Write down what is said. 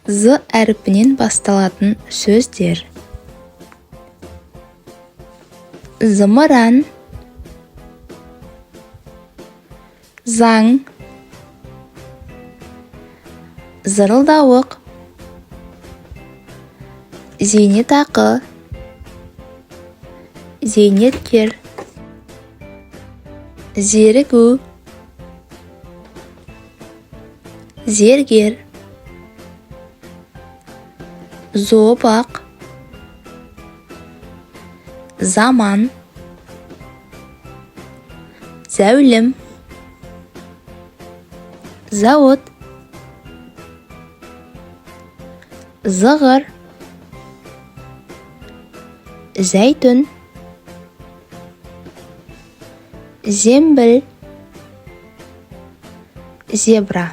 З әрпінен басталатын сөздер: зымыран, заң, зырылдауық, зейнетақы, зейнеткер, зерігу, зергер, зообақ, заман, зәулім, зауыт, зығыр, зәйтүн, зембіл, зебра.